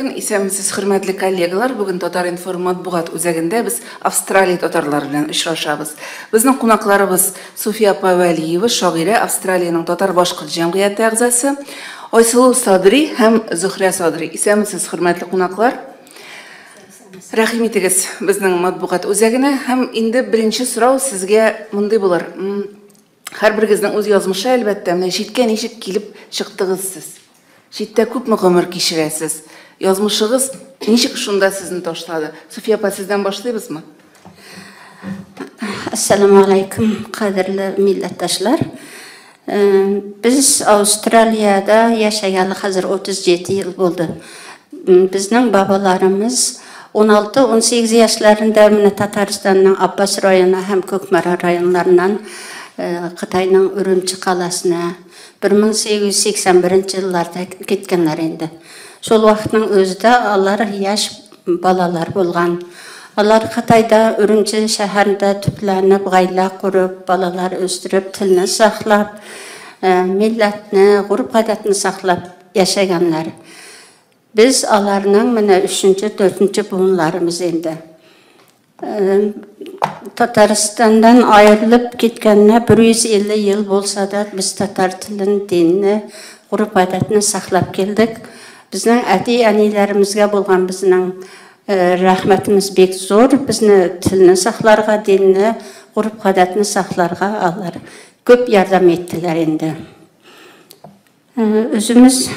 көн, исәнмесез, хөрмәтле коллегалар. Бүген Татар-информ матбугат үзәгендә без Австралия татарлары белән очрашабыз. Безнең кунакларыбыз Суфия апа Вәлиева, шагыйрә, Австралиянең татар-башкорт җәмгыяте әгъзасы, Айсылу Садри һәм Зөһрә Садри. Исәнмесез, хөрмәтле кунаклар. Рәхим итегез безнең матбугат үзәгенә. Һәм инде беренче сорау сезгә мондый булыр. Һәрберегезнең үз язмышы, әлбәттә. Менә читкә ничек килеп чыктыгыз сез? Читтә күпме гомер кичерәсез? Язмышыгыз ничек шунда сезне ташлады? Суфия апа, сездән башлыйбызмы? Ассаламу алейкум, кадерле милләттәшләр. Без Австралиядә яшәгәле хәзер 37 ел булды. Безнең бабаларымыз 16-18 яшьләрендә менә Татарстанның Апас районы һәм Кукмара районнарыннан Кытайның Үрүмчи каласына 1881 елларда киткәннәр инде. Шул вакытның үзе алар яшь балалар булган. Алар Кытайда Үрүмчи шәһәрендә төпләнеп, гаилә корып, балалар үстереп, телне саклап, милләтне, гореф-гадәтне саклап яшәгәннәр. Без аларның менә өченче, дүртенче буынларыбыз инде. Татарстаннан аерылып киткәненә 150 ел булса да, без татар телен, динне, гореф-гадәтне саклап килдек. Безнең әти-әниләремезгә булган безнең рәхмәтебез бик зур. Безне телне сакларга, динне, гореф-гадәтне сакларга алар күп ярдәм иттеләр инде. Үзебез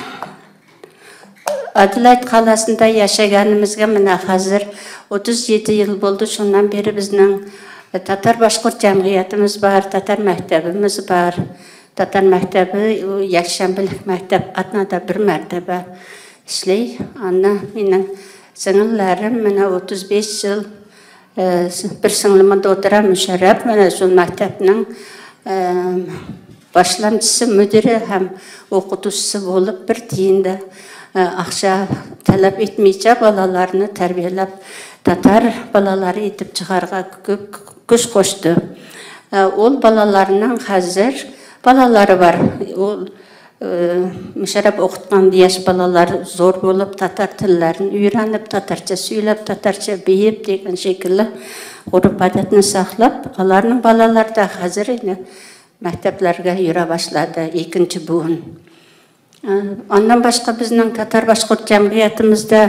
Аделаид каласында яшәгәнебезгә менә хәзер 37 ел булды. Шуннан бире безнең татар-башкорт җәмгыятебез бар, татар мәктәбебез бар. Татар мәктәбе якшәмбелек мәктәп атнада бер мәртәбә эшли. Аны минем сеңелләрем менә 35 ел бер сеңлем монда утыра, Мөшәрәп, менә шул мәктәпнең башламчысы, мөдире һәм укытучысы булып бер тиен дә акча таләп итмичә балаларны тәрбияләп татар балалары итеп чыгарга күп көч кушты. Ул балаларның хәзер балалары бар. Ул Мөшәрәп укыткан яшь балалар зур булып татар телләрен өйрәнеп, татарча сөйләп, татарча биеп дигән шикелле гореф-гадәтне саклап, аларның балалары да хәзер инде мәктәпләргә йөрә башлады, икенче буын. Аннан башка безнең татар-башкорт җәмгыятемездә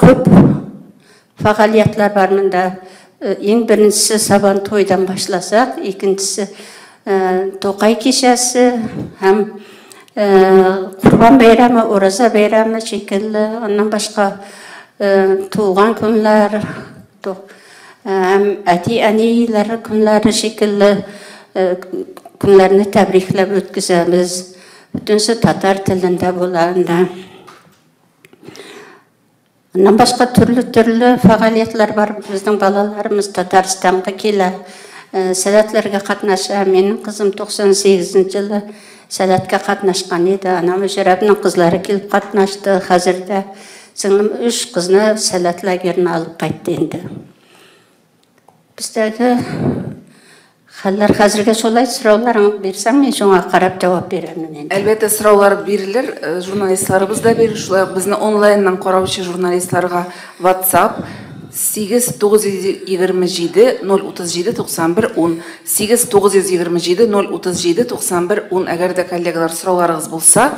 күп фәгалиятләр бар монда. Иң беренчесе Сабан туйдан башласак, икенчесе Тукай кичәсе һәм Курбан бәйрәме, Ураза бәйрәме шикелле, аннан башка туган көннәр, һәм әти-әниләр көннәре шикелле көннәрне тәбрикләп үткәзәбез. Бөтенесе татар телендә була анда. Аннан башка төрле-төрле фәгалиятләр бар. Безнең балаларыбыз Татарстанга килә, сәләтләргә катнаша. Минем кызым 98 елы сәләткә катнашкан иде. Ана Мөшәрәпнең кызлары килеп катнашты. Хәзер дә сеңлем өч кызны сәләт лагерына алып кайтты инде. Бездәге хәлләр хәзергә шулай. Сорауларың бирсәң, мин шуңа карап җавап бирермен инде. Әлбәттә, сораулар бирелер, журналистларыбыз да бирер. Шулай ук безне онлайннан караучы журналистларга WhatsApp 8 927 037 91 10 8 927 037 91 10. Әгәр дә коллегалар сорауларыгыз булса,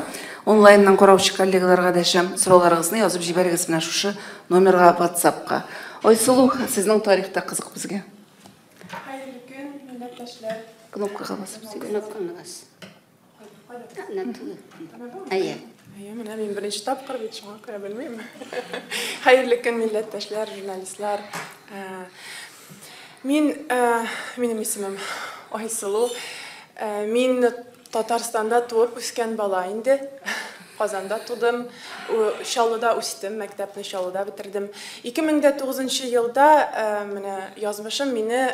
онлайннан караучы коллегаларга дәшәм, сорауларыгызны язып җибәрегез менә шушы номерга WhatsApp-ка. Айсылу, сезнең тарих та кызык безгә. Хәерле көн, милләттәшләр. Кнопкага басып сөйлә. Кнопканы бас. Әйе. Әйе, менә мин беренче тапкыр бит, шуңа күрә белмим. Хәерле көн, милләттәшләр, журналистлар. Мин, минем исемем Айсылу. Мин Татарстанда туып үскән бала инде. Казанда тудым, Чаллыда үстем, мәктәпне Чаллыда бетердем. 2009 елда менә язмышым мине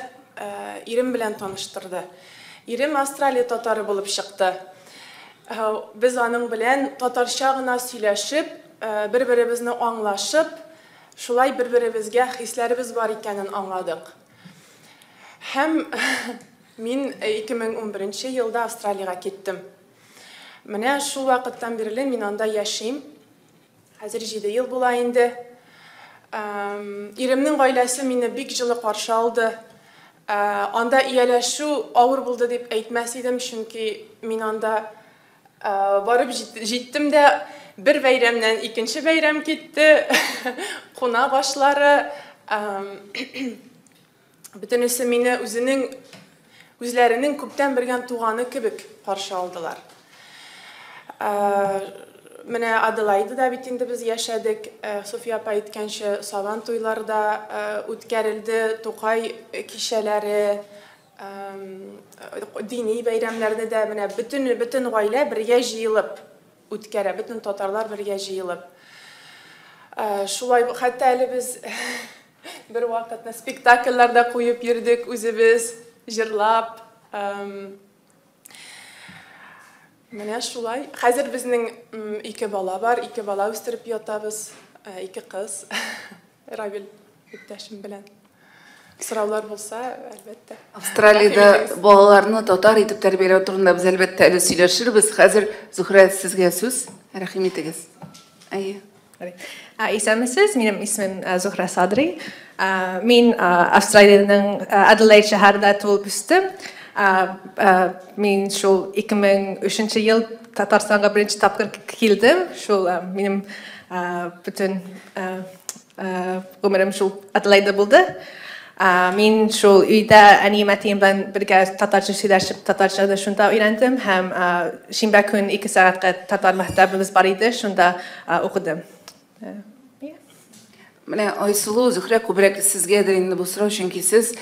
ирем белән таныштырды. Ирем Австралия татары булып чыкты. Без аның белән татарча гына сөйләшеп, бер-беребезне аңлашып, шулай бер-беребезгә хисләребез бар икәнен аңладык. Һәм мин 2011 елда Австралиягә киттем. Менә шул вакыттан бирле мин анда яшим. Хәзер 7 ел була инде. Иремнең гаиләсе мине бик җылы каршы алды. Анда ияләшү авыр булды дип әйтмәс идем, чөнки мин анда барып җиттем дә, бер бәйрәмнән икенче бәйрәм китте. Кунак ашлары, бөтенесе мине үзләренең күптән белгән туганы кебек каршы алдылар. Менә Аделаидада бит инде без яшәдек. Суфия апа әйткәнчә, Сабан туйларда үткәрелде, Тукай кичәләре, дини бәйрәмнәрне дә менә бөтен гаилә бергә җыелып үткәрә, бөтен татарлар бергә җыелып. Шулай хәтта әле без бер вакытны спектакльләрдә куеп йөрдек үзебез, җырлап. Менә шулай. Хәзер безнең 2 бала бар, 2 бала үстереп ятабыз, 2 кыз. Равил иптәшем белән. Сораулар булса, әлбәттә. Австралиядә балаларны татар итеп тәрбияләү турында без әлбәттә әле сөйләшербез. Хәзер Зөһрә, сезгә сүз. Рәхим итегез. Әйе. Исәнмесез, минем исемем Зөһрә Садри. Мин Австралиянең Аделаид шәһәрендә туып үстем. Мин шул 2003 ел Татарстанга беренче тапкыр килдем. Шул минем бөтен гомерем шул Аделаидда булды. Мин шул өйдә әнием, әтием белән бергә татарча сөйләшеп, татарча да шунда өйрәндем һәм шимбә көн 2 сәгатькә татар мәктәбебез бар иде, шунда укыдым. Менә Айсылу, Зөһрә, күбрәк сезгәдер инде бу сорау, чөнки сез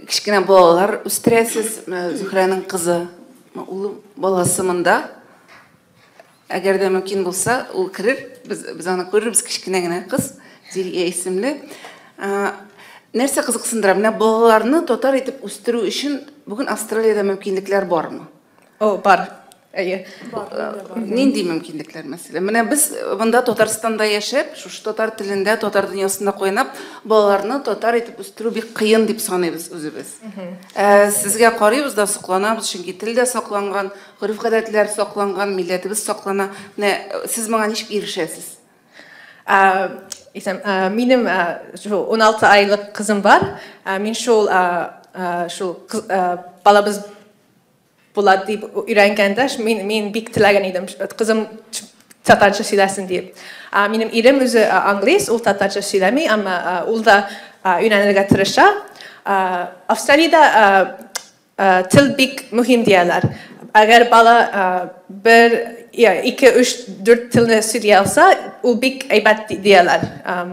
кечкенә балалар үстерәсез. Зөһрәнең кызы, улы, баласы монда. Әгәр дә мөмкин булса, ул керер, без аны күрербез, кечкенә генә кыз, Зилия исемле. Нәрсә кызыксындыра? Менә балаларны татар итеп үстерү өчен бүген Австралиядә мөмкинлекләр бармы? О, бар. Әйе. Нинди мөмкинлекләр, мәсәлән? Менә без монда Татарстанда яшәп, шушы татар телендә, татар дөньясында кайнап, балаларны татар итеп үстерү бик кыен дип саныйбыз үзебез. Сезгә карыйбыз да сокланабыз, чөнки тел дә сакланган, гореф-гадәтләр сакланган, милләтебез саклана. Менә сез моңа ничек ирешәсез? Исәм, минем шул 16 айлык кызым бар. Мин шул балабыз була дип өйрәнгәндә, мин бик теләгән идем, кызым татарча сөйләсен дип. Минем ирем үзе англис, ул татарча сөйләми, әмма ул да өйрәнергә тырыша. Австралиядә тел бик мөһим дияләр. Әгәр бала 1, 2, 3, 4 телне сөйли алса, ул бик әйбәт дияләр.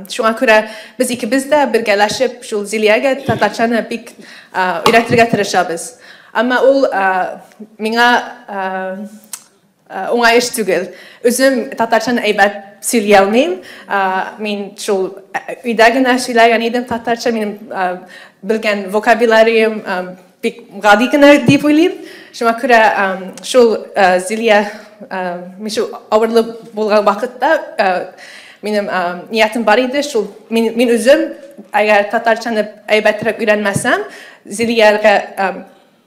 Шуңа күрә без икебез дә бергәләшеп шул Зилиягә татарчаны бик өйрәтергә тырышабыз. Әмма ул миңа уңай эш түгел. Үзем татарчаны әйбәт сөйли алмыйм. Мин шул өйдә генә сөйләгән идем татарча. Минем белгән вокабулярием бик гади генә дип уйлыйм. Шуңа күрә шул Зилия, мин шул авырлы булган вакытта минем ниятем бар иде, шул мин үзем әгәр татарчаны әйбәтрәк өйрәнмәсәм, Зилиягә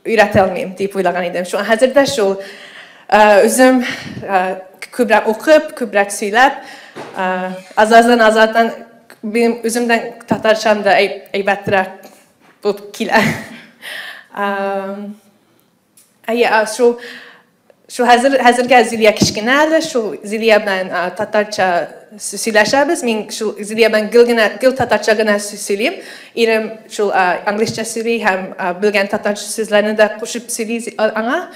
өйрәтә алмыйм дип уйлаган идем. Шуңа хәзер дә шул үзем күбрәк укып, күбрәк сөйләп, азаздан минем үземдән татарчам да әйбәтрәк булып килә. Әйе, шул хәзергә Зилия кечкенә әле, шул Зилия белән татарча сөйләшәбез. Мин шул Зилия белән гел татарча гына сөйлим. Ирем шул англисча сөйли һәм белгән татарча сүзләрне дә кушып сөйли аңа.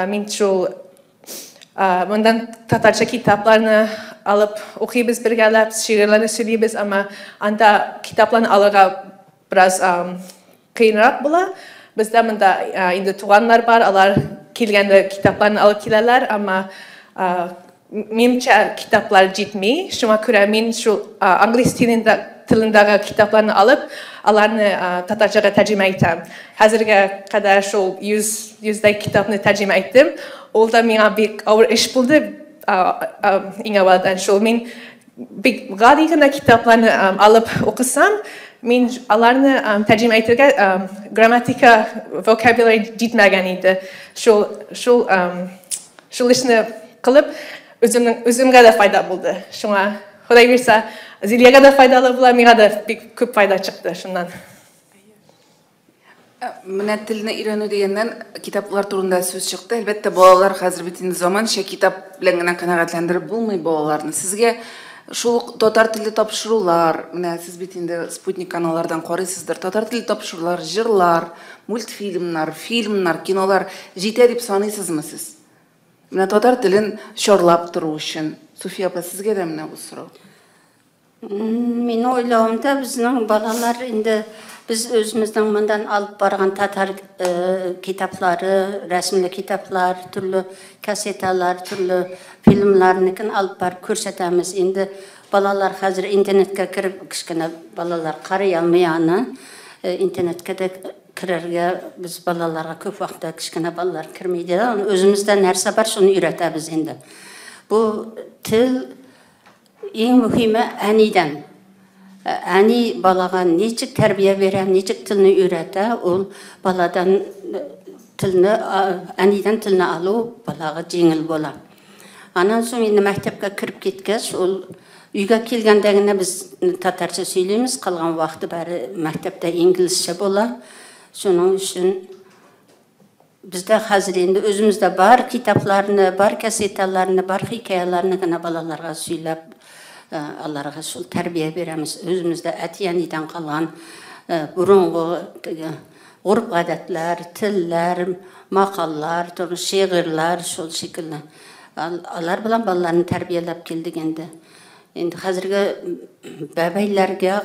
Мин шул мондан татарча китапларны алып укыйбыз бергәләп, шигырьләрне сөйлибез, әмма анда китапларны алырга бераз кыенрак була. Бездә монда инде туганнар бар, алар килгәндә китапларны алып киләләр, әмма минемчә китаплар җитми. Шуңа күрә мин шул англис телендәге китапларны алып, аларны татарчага тәрҗемә итәм. Хәзергә кадәр шул 100 китапны тәрҗемә иттем. Ул да миңа бик авыр эш булды. Иң әүвәлдән шул мин бик гади генә китапларны алып укысам, мин аларны тәрҗемә итәргә грамматика, vocabulary җитмәгән иде. Шул эшне кылып, Үземнең үземгә дә файда булды. Шуңа Ходай бирсә, Зилиягә дә файдалы була, миңа да бик күп файда чыкты шуннан. Менә телне өйрәнү дигәннән, китаплар турында сүз чыкты. Әлбәттә, балалар хәзер бит инде заманча китап белән генә канәгатьләндереп булмый балаларны. Сезгә шул ук татар телле тапшырулар, менә сез бит инде спутник каналлардан карыйсыздыр, татар телле тапшырулар, җырлар, мультфильмнар, фильмнар, кинолар җитә дип саныйсызмы сез? Менә татар телен чарлап тору өчен. Суфия апа, сезгә дә менә бу сорау. Минем уйлавымда, безнең балалар инде без үзебезнең моннан алып барган татар китаплары, рәсемле китаплар, төрле кассеталар, төрле фильмларныкын алып барып күрсәтәбез. Инде балалар хәзер интернетка кереп, кечкенә балалар карый алмый аны. Интернетка да керергә без балаларга күп вакытта кечкенә балалар керми дә. Үзебездә нәрсә бар, шуны өйрәтәбез инде. Бу тел иң мөһиме әнидән. Әни балага ничек тәрбия бирә, ничек телне өйрәтә, ул баладан телне, әнидән телне алу балага җиңел була. Аннан соң инде мәктәпкә кереп киткәч, ул өйгә килгәндә генә без татарча сөйлибез, калган вакыты бәре мәктәптә инглизчә була. Шуның өчен бездә хәзер инде үзебездә бар китапларны, бар кассеталарны, бар хикәяләрне генә балаларга сөйләп, аларга шул тәрбия бирәбез. Үзебездә әти-әнидән калган борынгы теге гореф-гадәтләр, телләр, макаллар, төрле шигырьләр шул шикелле. Алар белән балаларны тәрбияләп килдек инде. Инде хәзерге бәбәйләргә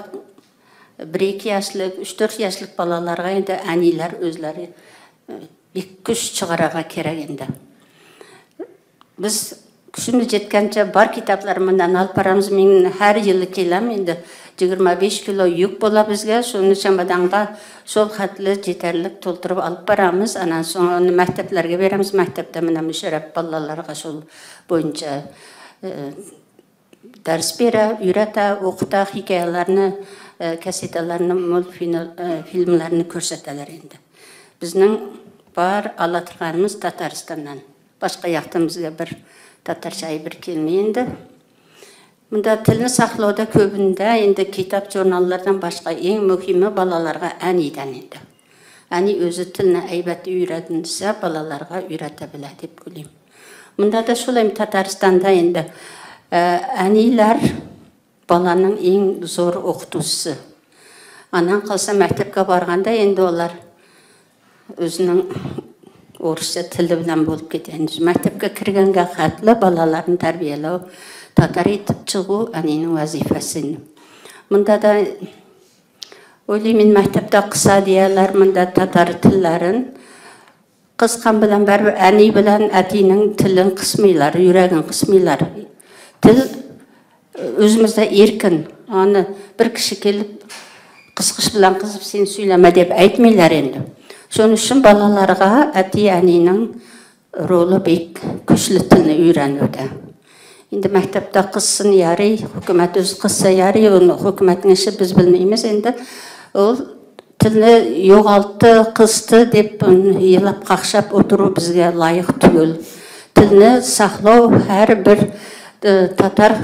1-2 яшьлек, 3-4 яшьлек балаларга инде әниләр үзләре бик көч чыгарырга кирәк инде. Без көчебез җиткәнчә бар китаплар моннан алып барабыз. Мин һәр елы киләм инде 25 кило йөк була безгә, шуны чемоданга шул хәтле җитәрлек тутырып алып барабыз. Аннан соң аны мәктәпләргә бирәбез. Мәктәптә менә Мөшәрәп балаларга шул буенча дәрес бирә, өйрәтә, укыта, хикәяләрне, кассеталарны, мультфильмнарны күрсәтәләр инде. Безнең бар ала торганыбыз Татарстаннан. Башка яктан безгә бер татарча әйбер килми инде. Монда телне саклауда күбендә инде китап, журналлардан башка иң мөһиме балаларга әнидән инде. Әни үзе телне әйбәт өйрәтенсә, балаларга өйрәтә белә дип уйлыйм. Монда да шулай Татарстанда инде әниләр баланың иң зур укытучысы. Аннан калса мәктәпкә барганда инде алар үзенең урысча теле белән булып китә. Мәктәпкә кергәнгә хәтле балаларын тәрбияләү, татар итеп чыгу әнинең вазифасы. Монда да уйлыйм мин мәктәптә кыса дияләр, монда татар телләрен кыскан белән барыбер әни белән әтинең телен кысмыйлар, йөрәген кысмыйлар. Тел үзебездә иркен. Аны бер кеше килеп кыскыч белән кысып син сөйләмә дип әйтмиләр инде. Шуның өчен балаларга әти-әнинең роле бик көчле телне өйрәнүдә. Инде мәктәптә кыссын ярый, хөкүмәт үзе кысса ярый, аны хөкүмәтнең эше без белмибез инде. Ул телне югалтты, кысты дип елап какшап утыру безгә лаек түгел. Телне саклау һәрбер татар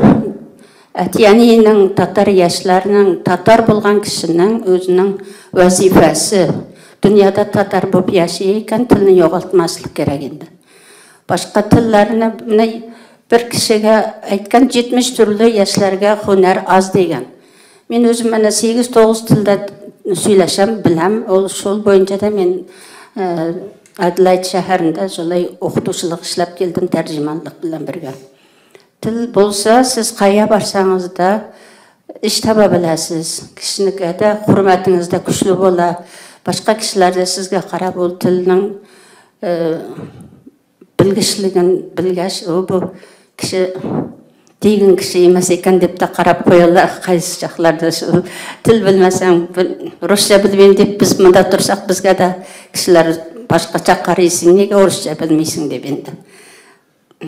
әти-әнинең, татар яшьләренең, татар булган кешенең үзенең вазифасы. Дөньяда татар булып яши икән, телне югалтмаслык кирәк инде. Башка телләрне менә бер кешегә әйткән 70 төрле яшьләргә һөнәр аз дигән. Мин үзем менә 8-9 телдә сөйләшәм, беләм. Ул шул буенча да мин Аделаид шәһәрендә шулай укытучылык эшләп килдем тәрҗеманлык белән бергә. Тел булса, сез кая барсаңыз да эш таба беләсез. Кешенекә дә хөрмәтегез дә көчле була. Башка кешеләр дә сезгә карап ул телнең белгечлеген белгәч, ул бу кеше тиген кеше эмас икән дип тә карап куялар. Кайсы чакларда шул тел белмәсәң, русча белмим дип без монда торсак, безгә дә кешеләр башкача карый, син нигә урысча белмисең дип инде.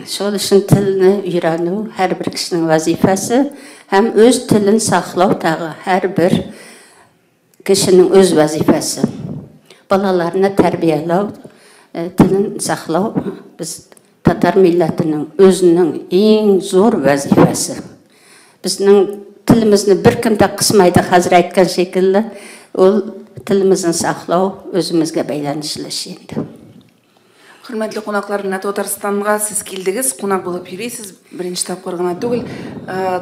Шул өчен телне өйрәнү һәрбер кешенең вазифасы һәм үз телен саклау тагы һәрбер кешенең үз вазифасы. Балаларны тәрбияләү, телен саклау без Татар милләтенең үзенең иң зур вазифасы. Безнең телебезне беркем дә кысмайды, хәзер әйткән шикелле, ул телебезне саклау үзебезгә бәйләнешле эш инде. Хөрмәтле кунаклар, менә Татарстанга сез килдегез, кунак булып йөрисез, беренче тапкыр гына түгел.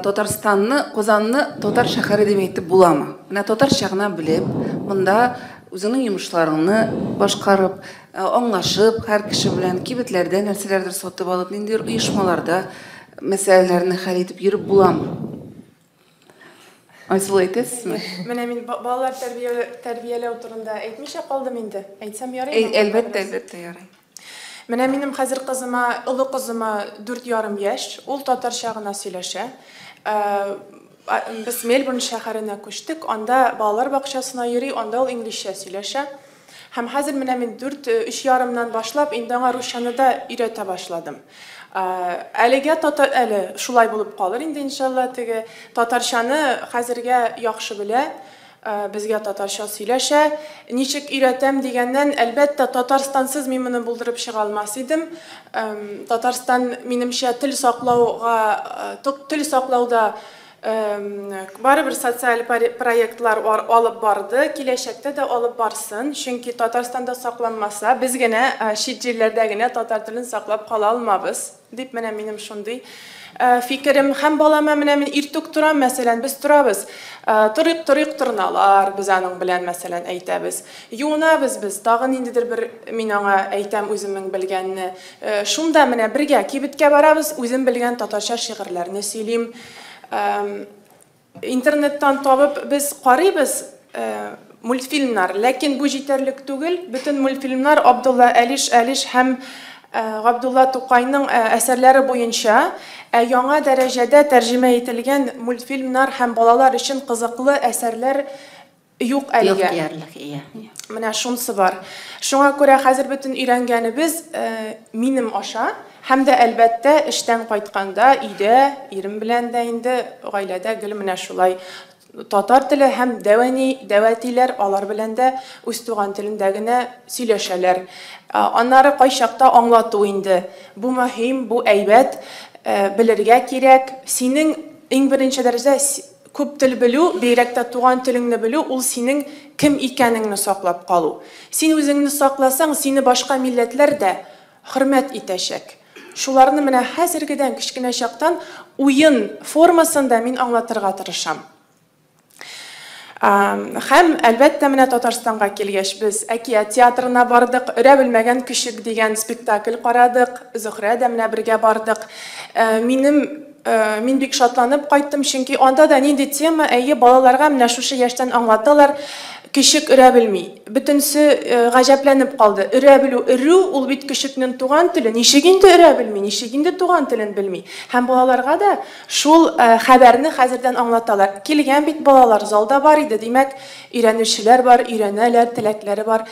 Татарстанны, Казанны татар шәһәре дип әйтеп буламы? Менә татарча гына белеп, монда үзеңнең йомышларыңны башкарып, аңлашып, һәр кеше белән кибетләрдә нәрсәләрдер сатып алып, ниндидер оешмаларда мәсьәләләрне хәл итеп йөреп буламы? Айсылу, әйтәсезме? Менә мин балалар тәрбияләү турында әйтмичә калдым инде. Әйтсәм ярыймы? Әлбәттә, әлбәттә ярый. Менә минем хәзер кызыма, олы кызыма 4,5 яшь, ул татарча гына сөйләшә. Без Мельбурн шәһәренә күчтек, анда балалар бакчасына йөри, анда ул инглизчә сөйләшә. Һәм хәзер менә мин 4, 3,5-нан башлап инде аңа русчаны да өйрәтә башладым. Әлегә татар, әле шулай булып калыр инде иншалла, теге татарчаны хәзергә яхшы белә, безгә татарча сөйләшә. Ничек өйрәтәм дигәннән, әлбәттә, Татарстансыз мин моны булдырып чыга алмас идем. Татарстан минемчә тел саклауга, тел саклауда барыбер социаль проектлар алып барды, киләчәктә дә алып барсын, чөнки Татарстанда сакланмаса, без генә чит җирләрдә генә татар телен саклап кала алмабыз, дип менә минем шундый фикерем. Һәм балама менә мин иртүк торам, мәсәлән, без торабыз, торыйк, торыйк торналар, без аның белән, мәсәлән, әйтәбез. Юынабыз без, тагын ниндидер бер мин аңа әйтәм үземнең белгәнне. Шунда менә бергә кибеткә барабыз, үзем белгән татарча шигырьләрне сөйлим. Интернеттан табып без карыйбыз мультфильмнар, ләкин бу җитәрлек түгел. Бөтен мультфильмнар Абдулла Алиш, Алиш һәм Габдулла Тукайның әсәрләре буенча яңа дәрәҗәдә тәрҗемә ителгән мультфильмнар һәм балалар өчен кызыклы әсәрләр юк әлегә. Юк диярлек, иә. Менә шунысы бар. Шуңа күрә хәзер бөтен өйрәнгәнебез минем аша, һәм дә әлбәттә эштән кайтканда өйдә ирем белән дә инде гаиләдә гел менә шулай татар теле һәм дәвәни, дәвәтиләр алар белән дә үз туган телендә генә сөйләшәләр. Аннары кайчакта аңлату инде. Бу мөһим, бу әйбәт, белергә кирәк. Синең иң беренче дәрәҗәдә күп тел белү, бигрәк тә туган телеңне белү, ул синең кем икәнеңне саклап калу. Син үзеңне сакласаң, сине башка милләтләр дә хөрмәт итәчәк. Шуларны менә хәзергедән кечкенә чактан уен формасында мин аңлатырга тырышам. Һәм әлбәттә менә Татарстанга килгәч без Әкият театрына бардык, Өрә белмәгән көчек дигән спектакль карадык, Зөһрә дә менә бергә бардык. Мин бик шатланып кайттым, чөнки анда да нинди тема, әйе, балаларга менә шушы яшьтән аңлаталар, көчек өрә белми. Бөтенсе гаҗәпләнеп калды. Өрә белү, өрү, ул бит көчекнең туган теле. Ничек инде өрә белми, ничек инде туган телен белми. Һәм балаларга да шул хәбәрне хәзердән аңлаталар. Килгән бит балалар, залда бар иде, димәк, өйрәнүчеләр бар, өйрәнәләр, теләкләре бар,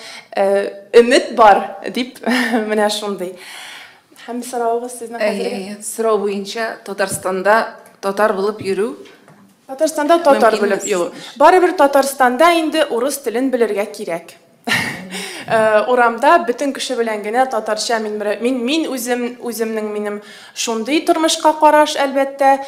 өмет бар, дип менә шундый. Һәм соравыгыз сезнең хәзергә? Әйе, сорау буенча Татарстанда татар булып йөрү. Татарстанда татар булып йөрү. Барыбер Татарстанда инде урыс телен белергә кирәк. Урамда бөтен кеше белән генә татарча мин үзем, үземнең минем шундый тормышка караш, әлбәттә.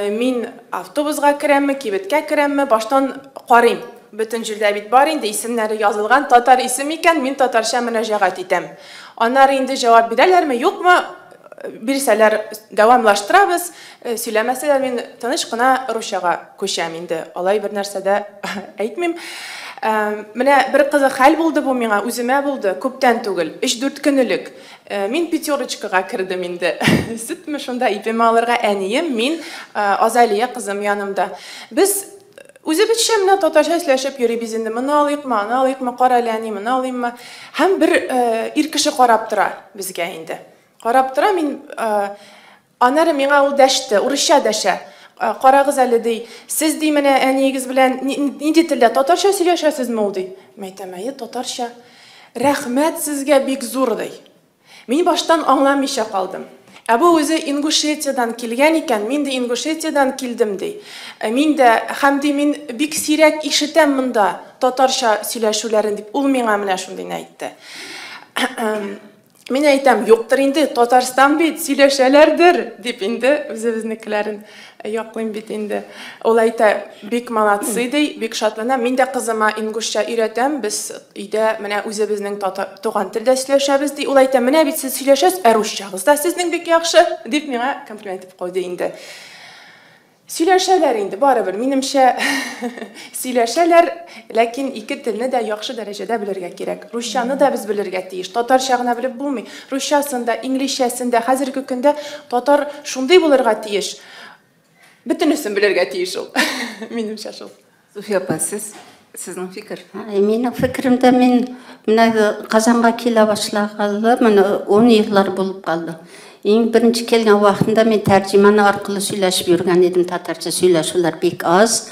Мин автобусга керәмме, кибеткә керәмме, баштан карыйм. Бөтен җирдә бит бар инде исемнәре язылган, татар исем икән, мин татарча мөрәҗәгать итәм. Аннары инде җавап бирәләрме, юкмы? Бирсәләр дәвамлаштырабыз, сөйләмәсәләр мин тыныч кына русчага күчәм инде. Алай бер нәрсә дә әйтмим. Менә бер кызык хәл булды бу миңа, үземә булды, күптән түгел, 3-4 көн элек. Мин Пятерочкага кердем инде. Сөтме шунда ипиме алырга әнием, мин Азалия кызым янымда. Без үзебезчә менә татарча сөйләшеп йөрибез инде. Моны алыйкмы, аны алыйкмы, кара әле әни, моны алыйммы? Һәм бер ир кеше карап тора безгә инде. Карап тора, мин аннары миңа ул дәште, урысча дәшә. Карагыз әле ди, сез ди менә әниегез белән нинди телдә татарча сөйләшәсезме ул ди. Мин әйтәм, әйе, татарча. Рәхмәт сезгә бик зур ди. Мин баштан аңламыйча калдым. Ә бу үзе Ингушетиядан килгән икән, мин дә Ингушетиядан килдем ди. Мин дә һәм ди мин бик сирәк ишетәм монда татарча сөйләшүләрен дип, ул миңа менә шундыйны әйтте. Мин әйтәм, юктыр инде, Татарстан бит, сөйләшәләрдер, дип инде үзебезнекеләрен яклыйм бит инде. Ул әйтә, бик молодцы ди, бик шатлана. Мин дә кызыма ингушча өйрәтәм, без өйдә менә үзебезнең туган телдә сөйләшәбез ди. Ул әйтә, менә бит сез сөйләшәсез, ә русчагыз да сезнең бик яхшы, дип миңа комплимент итеп куйды инде. Сөйләшәләр инде, барыбер, минемчә, сөйләшәләр, ләкин ике телне дә яхшы дәрәҗәдә белергә кирәк. Русчаны да без белергә тиеш, татарча гына белеп булмый. Русчасын да, инглизчәсен дә, хәзерге көндә татар шундый булырга тиеш. Бөтенесен белергә тиеш ул. Минемчә шул. Суфия апа, сез, сезнең фикер? Минем фикеремдә, мин менә Казанга килә башлагалы менә 10 еллар булып калды. Иң беренче килгән вакытында мин тәрҗемәне аркылы сөйләшеп йөргән идем, татарча сөйләшүләр бик аз.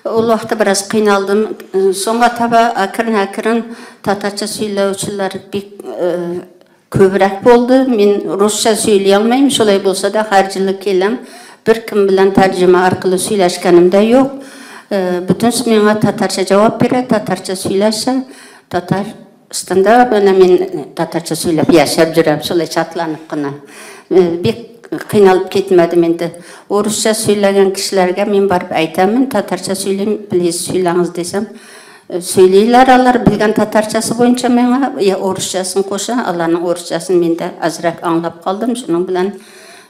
Ул вакытта бераз кыйналдым. Соңга таба әкрен-әкрен татарча сөйләүчеләр бик күбрәк булды. Мин русча сөйли алмыйм, шулай булса да һәр җылы киләм. Бер кем белән тәрҗемә аркылы сөйләшкәнем дә юк. Бөтенесе миңа татарча җавап бирә, татарча сөйләшә, Татарстанда менә мин татарча сөйләп яшәп йөрәм, шулай шатланып кына. Бик кыйналып китмәдем инде. Урысча сөйләгән кешеләргә мин барып әйтәм, мин татарча сөйлим, please сөйләгез дисәм, сөйлиләр алар белгән татарчасы буенча миңа, я урысчасын куша, аларның урысчасын мин дә азрак аңлап калдым, шуның белән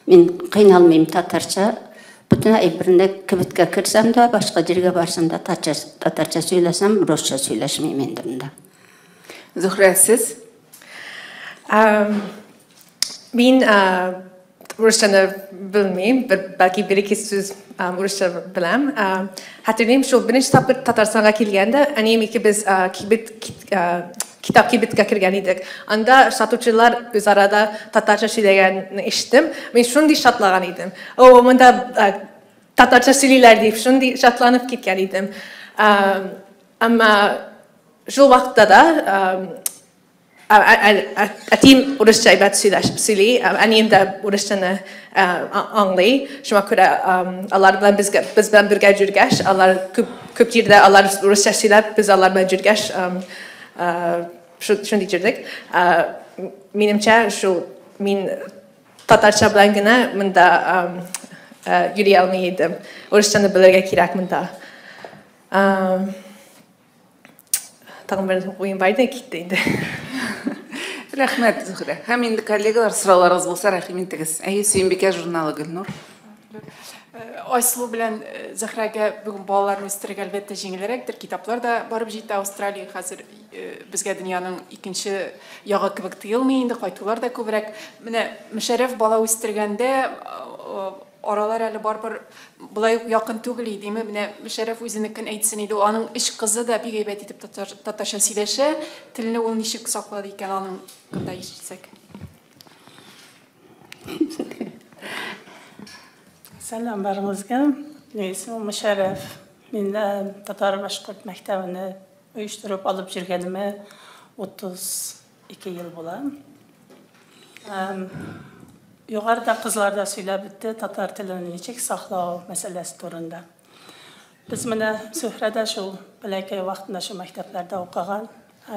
мин кыйналмыйм татарча. Бөтен әйберне кибеткә керсәм дә, башка җиргә барсам да татарча сөйләсәм, русча сөйләшмим инде монда. Зөһрә, сез? Мин русчаны белмим, бәлки бер-ике сүз русча беләм. Хәтерлим, шул беренче тапкыр Татарстанга килгәндә, әнием икебез китап кибеткә кергән идек. Анда сатучылар үзара да татарча сөйләгәнне ишеттем. Мин шундый шатлаган идем. О, монда татарча сөйлиләр дип, шундый шатланып киткән идем. Әмма шул вакытта да әтием урысча әйбәт сөйли, әнием дә урысчаны аңлый. Шуңа күрә алар белән без белән бергә йөргәч, алар күп җирдә алар урысча сөйләп, без алар белән йөргәч, шундый йөрдек. Минемчә, шул мин татарча белән генә монда йөри алмый идем. Урысчаны белергә кирәк монда. Тагын бер уем бар иде, китте инде. Рәхмәт, Зөһрә. Һәм инде коллегалар, сорауларыгыз булса, рәхим итегез. Әйе, Сөембикә журналы, Гөлнур. Айсылу белән Зөһрәгә бүген балаларны үстерергә әлбәттә җиңелрәктер. Китаплар да барып җитә. Австралия хәзер безгә дөньяның икенче ягы кебек тоелмый инде, кайтулар да күбрәк. Менә Мөшәрәф бала үстергәндә аралар әле барыбер болай ук якын түгел идеме? Менә Мөшәрәф үзенекен әйтсен иде. Аның өч кызы да бик әйбәт итеп татарча сөйләшә. Телне ул ничек саклады икән, аның кында ишетсәк. Сәлам барыгызга. Минем исемем Мөшәрәф. Мин татар-башкорт мәктәбен оештырып алып йөргәнемә 32 ел була. Югарыда кызлар да сөйләп бетте татар телен ничек саклау мәсьәләсе турында. Без менә Зөһрә дә шул бәләкәй вакытында шул мәктәпләрдә укыган.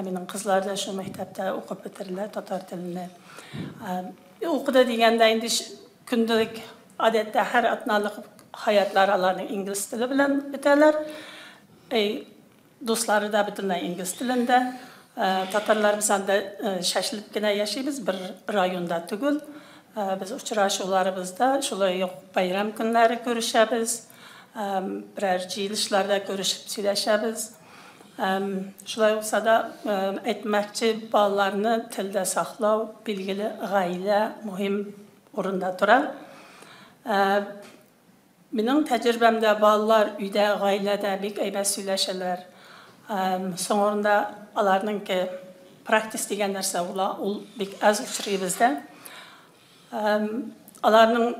Минем кызлар да шул мәктәптә укып бетерделәр татар телене. Укыды дигәндә инде көндәлек гадәттә һәр атналык хаятлар аларның инглиз теле белән бетәләр. Дуслары да бөтенләй инглиз телендә. Татарлар без анда шәшелеп кенә яшибез, бер районда түгел. Без очрашуларыбызда шулай ук байрам көннәре күрешәбез, берәр җыелышларда күрешеп сөйләшәбез. Шулай булса да, әйтмәкче, балаларны телдә саклау, билгеле, гаилә мөһим урында тора. Минем тәҗрибәмдә балалар өйдә, гаиләдә бик әйбәт сөйләшәләр. Соңында аларныңки практис дигән нәрсә була, ул бик аз очрый бездә. Аларның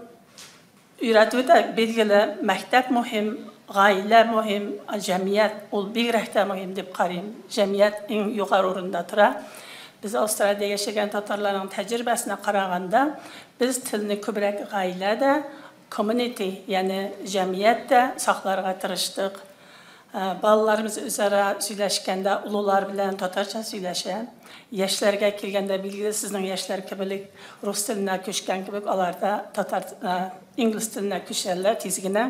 өйрәтүе дә билгеле, мәктәп мөһим, гаилә мөһим, җәмгыять ул бигрәк тә мөһим дип карыйм. Җәмгыять иң югары урында тора. Без Австралиядә яшәгән татарларның тәҗрибәсенә караганда, без телне күбрәк гаиләдә, community, ягъни җәмгыять тә сакларга тырыштык. Балаларыбыз үзара сөйләшкәндә олылар белән татарча сөйләшә. Яшьләргә килгәндә, билгеле, сезнең яшьләр кебек рус теленә күчкән кебек, алар да татар, инглиз теленә күчәләр тиз генә.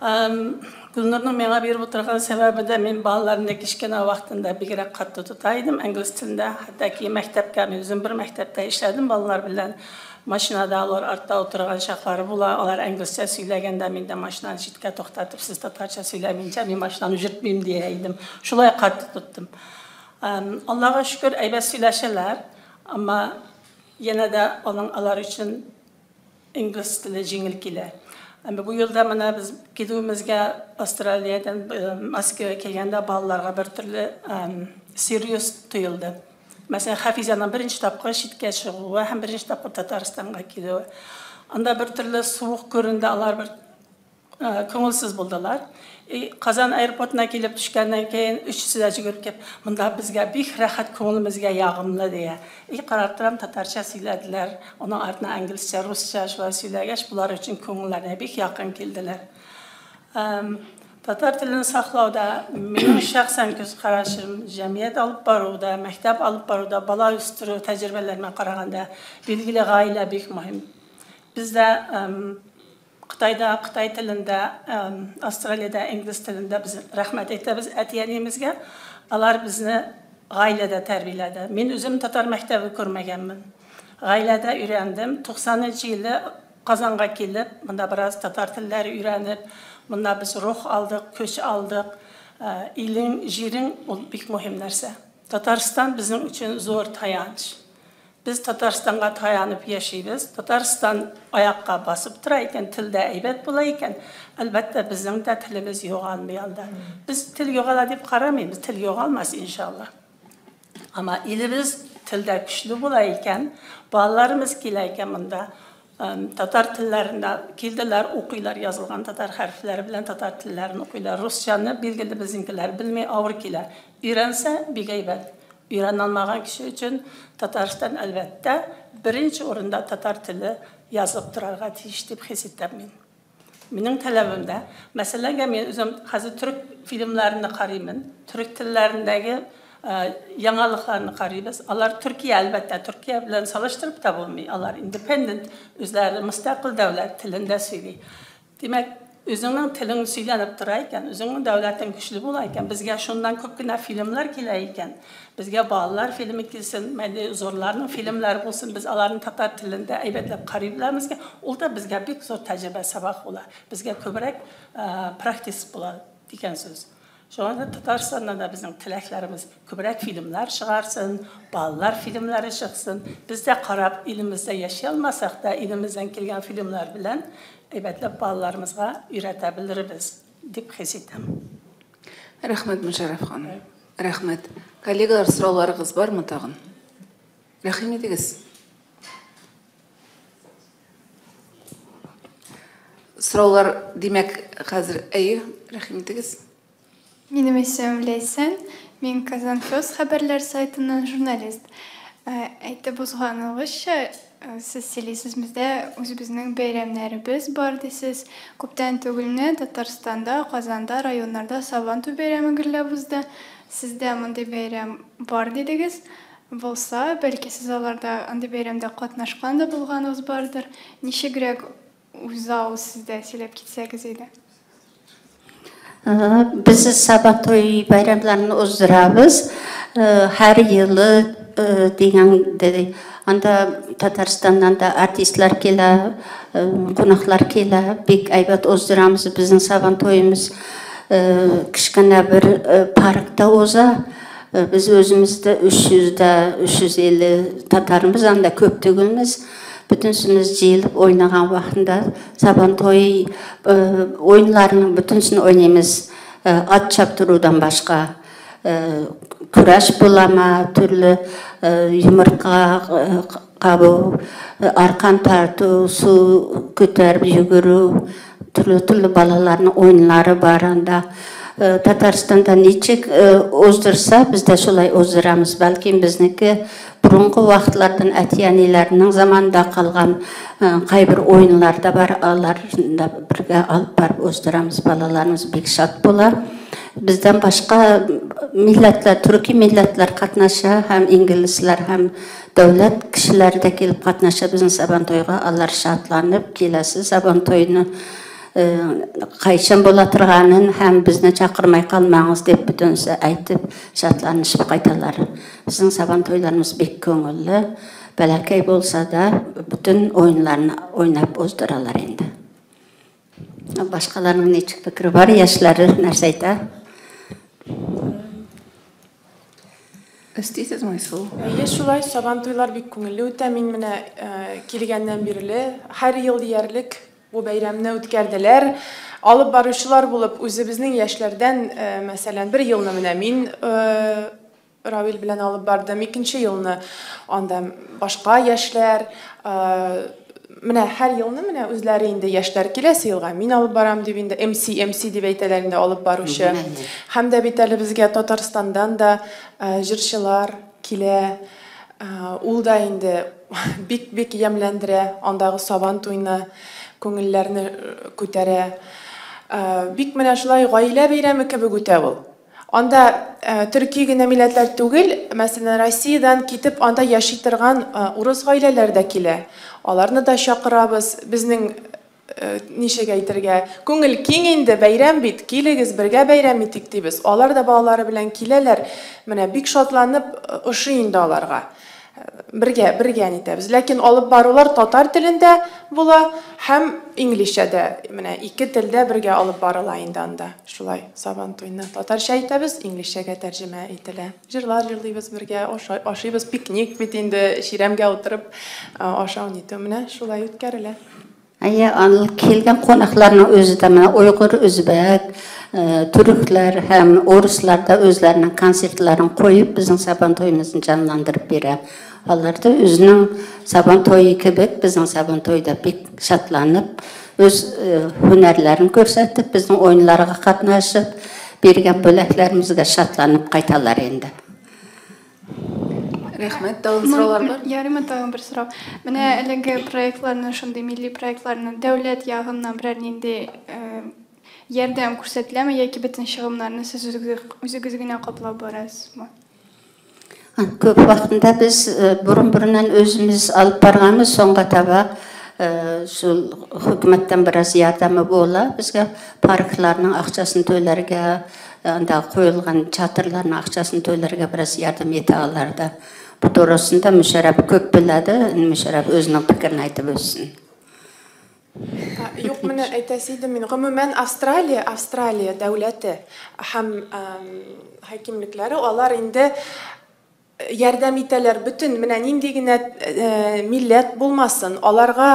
Гөлнурның миңа биреп утырган сәбәбе дә, мин балаларны кечкенә вакытында бигрәк катты тота идем инглиз телендә. Хәтта ки мәктәпкә, мин үзем бер мәктәптә эшләдем балалар белән. Машинада алар артта утырган чаклары була, алар инглизчә сөйләгәндә, мин дә машинаны читкә туктатып, сез татарча сөйләминчә, мин машинаны йөртмим дия идем. Шулай катты тоттым. Аллага шөкер, әйбәт сөйләшәләр, әмма янә дә алар өчен инглиз теле җиңел килә. Әмма бу елда менә без килүебезгә Австралиядән Москвага килгәндә балаларга бер төрле серьез тоелды. Мәсәлән, Хафизаның беренче тапкыр читкә чыгуы һәм беренче тапкыр Татарстанга килүе. Анда бер төрле суык күренде, алар бер күңелсез булдылар. Казан аэропортына килеп төшкәннән кейін өчесе дә йөгереп килеп, монда безгә бик рәхәт, күңелебезгә ягымлы дия. И карап торам, татарча сөйләделәр, оның артына инглизчә, русча шулай сөйләгәч, булар өчен күңелләренә бик якын килделәр. Татар телен саклауда минем шәхсән күз карашым, җәмгыять алып баруда, мәктәп алып баруда, бала үстерү тәҗрибәләренә караганда, билгеле гаилә бик мөһим. Бездә Кытайда, Кытай телендә, Австралиядә инглиз телендә без рәхмәт әйтәбез әти-әниемезгә. Алар безне гаиләдә тәрбияләде. Мин үзем татар мәктәбе күрмәгәнмен. Гаиләдә өйрәндем. 90 елда Казанга килеп, монда бераз татар телләре өйрәнеп, монда без рух алдык, көч алдык. Илең, җирең ул бик мөһим нәрсә. Татарстан безнең өчен зур таяныч. Без Татарстанга таянып яшибез. Татарстан аякка басып тора икән, телдә әйбәт була икән, әлбәттә, безнең дә телебез югалмый анда. Без тел югала дип карамыйбыз, тел югалмас иншалла. Ама илебез телдә көчле була икән, балаларыбыз килә икән монда, татар телләрендә килделәр, укыйлар, язылган татар хәрефләре белән татар телләрен укыйлар. Русчаны билгеле безнекеләр белми, авыр килә. Өйрәнсә, бик әйбәт. Өйрәнә алмаган кеше өчен Татарстан әлбәттә беренче урында татар теле язып торырга тиеш дип хис итәм мин. Минем таләбемдә, мәсәлән, мин үзем хәзер төрек фильмнарын карыймын, төрек телләрендәге яңалыкларны карыйбыз. Алар Төркия, әлбәттә, Төркия белән салыштырып та булмый. Алар independent, үзләре мөстәкыйль дәүләт телендә сөйли. Димәк, үзеңнең телең сөйләнеп тора икән, үзеңнең дәүләтең көчле була икән, безгә шуннан күп кенә фильмнар килә икән. Безгә балалар фильмы килсен, мәле зурларның фильмнары булсын, без аларны татар телендә әйбәтләп карый беләбез. Ул да безгә бик зур тәҗрибә, сабак була. Безгә күбрәк практис була дигән сүз. Шуңа да Татарстаннан да безнең теләкләребез күбрәк фильмнар чыгарсын, балалар фильмнары чыксын. Без дә карап илебездә яши алмасак та, илебездән килгән фильмнар белән әйбәтләп балаларыбызга өйрәтә белербез дип хис итәм. Рәхмәт, Мөшәрәф ханым. Рәхмәт. Коллегалар, сорауларыгыз бармы тагын? Рәхим итегез. Сораулар, димәк, хәзер әйе, рәхим итегез. Минем исемем Ләйсән, мин Казан Фёс хәбәрләр сайтыннан журналист. Әйтеп узганыгызча, сез сөйлисез, бездә үзебезнең бәйрәмнәребез бар дисез. Күптән түгел генә Татарстанда, Казанда, районнарда Сабантуй бәйрәме гөрләп узды. Сездә мондый бәйрәм бар дидегез. Булса, бәлки сез аларда андый бәйрәмдә катнашкан да булганыгыз бардыр. Ничегрәк уза ул сездә, сөйләп китсәгез иде. Без Сабантуй бәйрәмнәрен уздырабыз. Һәр елы дигән, анда Татарстаннан да артистлар килә, кунаклар килә. Бик әйбәт уздырамыз безнең Сабантуебыз. Кечкенә бер паркта уза. Без үзебез дә 300 дә 350 татарбыз, анда күп түгелбез. Бөтенсебез җыелып уйнаган вакытында Сабантуй уеннарының бөтенсен уйныйбыз. Ат чаптырудан башка көрәш буламы, төрле йомырка кабу, аркан тарту, су күтәреп йөгерү, төрле-төрле балаларның уеннары бар анда. Татарстанда ничек уздырса, без дә шулай уздырамыз. Бәлки безнеке борынгы вакытлардан әти-әниләрнең заманында калган кайбер уеннар да бар, аларны да бергә алып барып уздырамыз. Балаларыбыз бик шат була. Бездән башка милләтләр, төрки милләтләр катнаша һәм инглизләр һәм дәүләт кешеләре дә килеп катнаша безнең Сабантуйга. Алар шатланып киләсе Сабантуйны кайчан була торганын һәм безне чакырмай калмагыз дип бөтенесе әйтеп, шатланышып кайталар. Безнең Сабантуйларыбыз бик күңелле, бәләкәй булса да, бөтен уеннарны уйнап уздыралар инде. Башкаларның ничек фикере бар, яшьләре нәрсә әйтә? Өстисез, Майсылу? Әйе, шулай, Сабантуйлар бик күңелле үтә. Мин менә килгәннән бирле һәр ел диярлек бу бәйрәмне үткәрделәр. Алып баручылар булып үзебезнең яшьләрдән, мәсәлән, бер елны менә мин Равил белән алып бардым, икенче елны анда башка яшьләр, менә һәр елны менә үзләре инде яшьләр киләсе елга мин алып барам дип инде MC, MC дип әйтәләр инде алып баручы. Һәм дә бит әле безгә Татарстандан да җырчылар килә. Ул да инде бик-бик ямьләндерә андагы Сабан туйны, күңелләрне күтәрә. Бик менә шулай гаилә бәйрәме кебек үтә ул. Анда төрки генә милләтләр түгел, мәсәлән, Россиядән китеп анда яши торган урыс гаиләләр дә килә. Аларны да чакырабыз. Безнең ничек әйтергә, күңел киң инде, бәйрәм бит, килегез, бергә бәйрәм итик дибез. Алар да балалары белән киләләр. Менә бик шатланып ошый инде аларга. Бергә, бергә нитәбез. Ләкин алып барулар татар телендә була һәм инглизчә дә. Менә ике телдә бергә алып барыла инде анда. Шулай Сабан туйны татарча әйтәбез, инглизчәгә тәрҗемә ителә. Җырлар җырлыйбыз бергә, ашыйбыз, пикник бит инде, чирәмгә утырып ашау нитү менә шулай үткәрелә. Әйе, аны килгән кунакларның үзе дә менә уйгыр, үзбәк, төрекләр һәм урыслар да үзләренең концертларын куеп, безнең Сабан туебызны җанландырып бирә. Алар да үзенең Сабан туе кебек безнең Сабан туйда бик шатланып, үз һөнәрләрен күрсәтеп, безнең уеннарга катнашып, биргән бүләкләребезгә шатланып кайталар инде. Рәхмәт, тагын сораулар бар? Ярыймы тагын бер сорау? Менә әлеге проектларны, шундый милли проектларны дәүләт ягыннан берәр нинди ярдәм күрсәтеләме яки бөтен чыгымнарны сез үзегез генә каплап барасызмы? Күп вакытында без борын-борыннан үзебез алып барганбыз, соңга таба шул хөкүмәттән бераз ярдәме була безгә паркларның акчасын түләргә, анда куелган чатырларның акчасын түләргә бераз ярдәм итә алар да. Бу турысында Мөшәрәп күп беләде, Мөшәрәп үзенең фикерен әйтеп үтсен. Юк, менә әйтәсе идем мин. Гомумән, Австралия, Австралия дәүләте һәм хакимлекләре алар инде ярдәм итәләр бөтен менә нинди генә милләт булмасын, аларга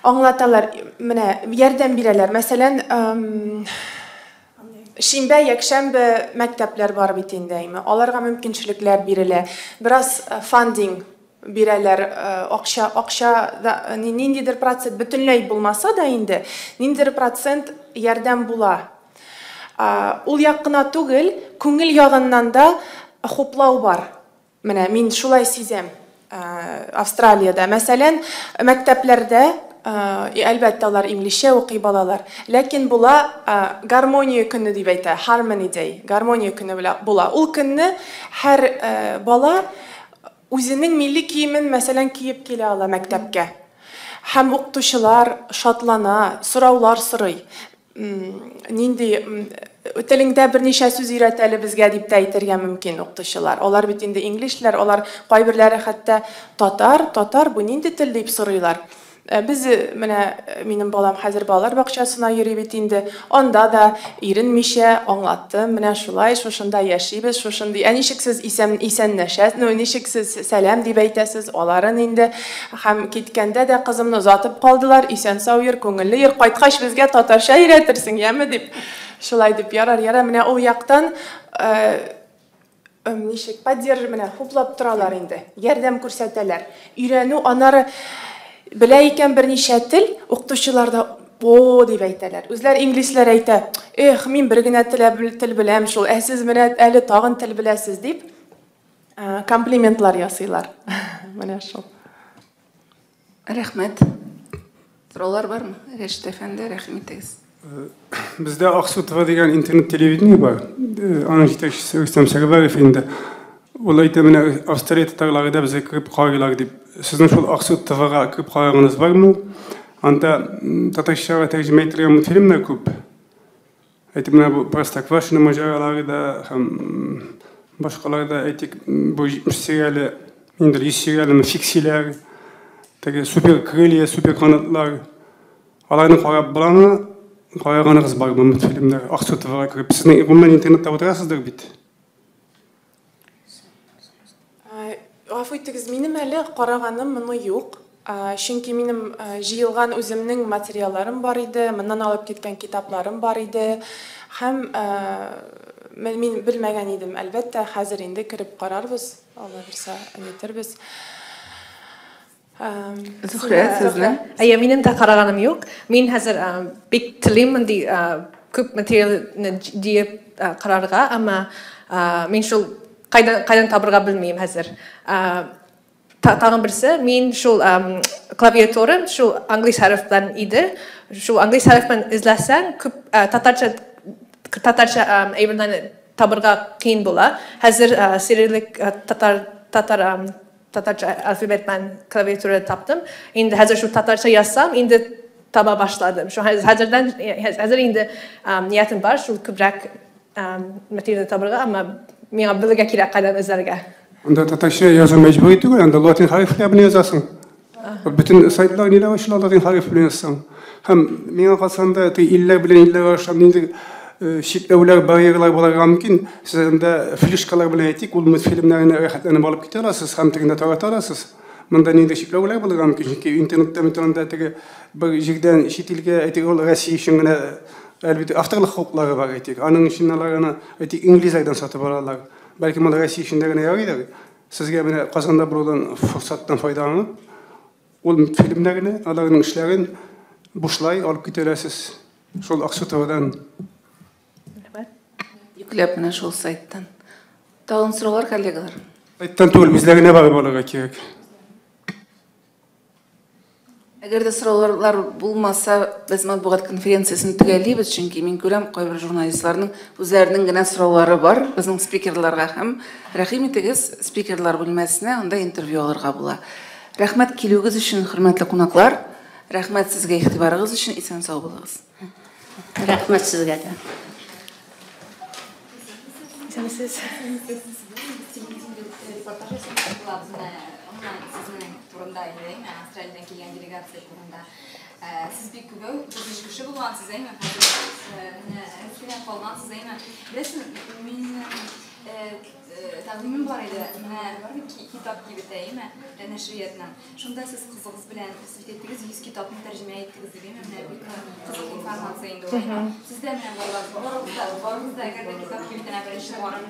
аңлаталар, менә ярдәм бирәләр. Мәсәлән, шимбә, якшәмбе мәктәпләр бар бит инде, әйме. Аларга мөмкинчелекләр бирелә. Бераз фандинг бирәләр, акча, акча да ниндидер процент бөтенләй булмаса да инде, ниндидер процент ярдәм була. Ул як кына түгел, күңел ягыннан да хуплау бар. Менә мин шулай сизәм. Австралиядә, мәсәлән, мәктәпләрдә, әлбәттә, алар инглизчә укый балалар, ләкин була гармония көне дип әйтә, Harmony Day, гармония көне була. Ул көнне һәр бала үзенең милли киемен, мәсәлән, киеп килә ала мәктәпкә. Һәм укытучылар шатлана, сораулар сорый. Нинди телеңдә берничә сүз өйрәт әле безгә дип тә әйтергә мөмкин укытучылар. Алар бит инде инглизләр, алар кайберләре хәтта татар, татар бу нинди тел дип сорыйлар. Без менә минем балам хәзер балалар бакчасына йөри бит инде. Анда да иренмичә аңлаттым, менә шулай, шушында яшибез, шушындый. Ә ничек сез исән исәнләшәсез, ну ничек сез сәлам дип әйтәсез, аларын инде һәм киткәндә дә кызымны озатып калдылар, исән сау йөр, күңелле йөр, кайткач безгә татарча өйрәтерсең, яме дип. Шулай дип, ярар, ярар, менә ул яктан ничек поддержи менә хуплап торалар инде, ярдәм күрсәтәләр. Өйрәнү аннары белә икән берничә тел, укытучылар да О, дип әйтәләр. Үзләр инглизләр әйтә, эх, мин бер генә тел беләм шул, ә сез менә әле тагын тел беләсез дип, комплиментлар ясыйлар. Менә шул. Рәхмәт. Сораулар бармы? Рәшит әфәнде, рәхим итегез. Бездә Аксу ТВ дигән интернет телевидение бар. Аның җитәкчесе Рөстәм Сәрвәров инде. Ул әйтә, менә Австралия татарлары да безгә кереп карыйлар дип. Сезнең шул Аксу ТВга кереп караганыгыз бармы? Анда татарчага тәрҗемә ителгән мультфильмнар күп. Әйтик, менә бу Простоквашино маҗаралары да һәм башкалар да, әйтик, бу 70 серияле, инде 100 серияле фиксиләр, теге супер крылья, супер канатлар. Аларны карап буламы? Караганыгыз бармы мультфильмнар? Аксу ТВга кереп. Сезнең гомумән интернетта утырасыздыр бит? Гафу итегез, минем әле караганым моны юк. Чөнки минем җыелган үземнең материалларым бар иде, моннан алып киткән китапларым бар иде. Һәм мин белмәгән идем, әлбәттә, хәзер инде кереп карарбыз, Алла бирсә, әйтербез. Зөһрә, сезнең? Әйе, минем дә караганым юк. Мин хәзер бик телим мондый күп материалны җыеп карарга, әмма мин шул кайдан табырга белмим хәзер. Тагын берсе, мин шул клавиатурам шул английс хәреф белән иде. Шул английс хәреф белән эзләсәң, күп татарча әйберләрне табырга кыен була. Хәзер cyrillic татарча алфавит белән клавиатура таптым. Инде хәзер шул татарча язсам, инде таба башладым. Шул хәзер инде ниятем бар шул күбрәк материалны табырга, әмма миңа белергә кирәк кайдан эзләргә. Анда татарча язу мәҗбүри түгел, анда латин хәрефләр белән язасың. Бөтен сайтлар ниләр ачыла латин хәреф белән язсаң. Һәм миңа калса анда теге илләр белән илләр аша ниндидер чикләүләр, барьерлар булырга мөмкин. Сез анда флешкалар белән әйтик, ул мультфильмнарны рәхәтләнеп алып китә аласыз һәм тегендә тарата аласыз. Монда ниндидер чикләүләр булырга мөмкин, чөнки интернетта бит анда теге бер җирдән чит илгә, әйтик, ул Россия өчен генә әлбәттә авторлык хокуклары бар, әйтик. Аның өчен алар аны, әйтик, инглизләрдән сатып алалар. Бәлкем ул Россия эчендә генә ярыйдыр. Сезгә менә Казанда булудан форсаттан файдаланып, ул мультфильмнарны, аларның эшләрен бушлай алып китә аласыз. Шул Аксу ТВдан. Йөкләп менә шул сайттан. Тагын сораулар, коллегалар? Сайттан түгел, үзләренә барып алырга кирәк. Әгәр дә сораулар булмаса, без матбугат конференциясен төгәллибез, чөнки мин күрәм, кайбер журналистларның үзләренең генә сораулары бар безнең спикерларга һәм рәхим итегез спикерлар бүлмәсенә, анда интервью алырга була. Рәхмәт килүегез өчен, хөрмәтле кунаклар. Рәхмәт сезгә игътибарыгыз өчен, исән-сау булыгыз. Рәхмәт сезгә дә. Исәнмесез. Турында инде, әйме, Австралиядән килгән делегация турында. Сез бик күбәү, төзүч кеше булгансыз, әйме, хәзер менә әз генә калгансыз, әйме. Беләсезме, минем тәкъдимем бар иде, менә бар бит китап кибете, әйме, нәшриятның. Шунда сез кызыгыз белән, сез бит әйттегез, 100 китапны тәрҗемә иттегез дип, әйме, менә бик кызык информация инде ул, әйме. Сез дә менә барыгыз да, әгәр дә китап кибетенә беренче барып.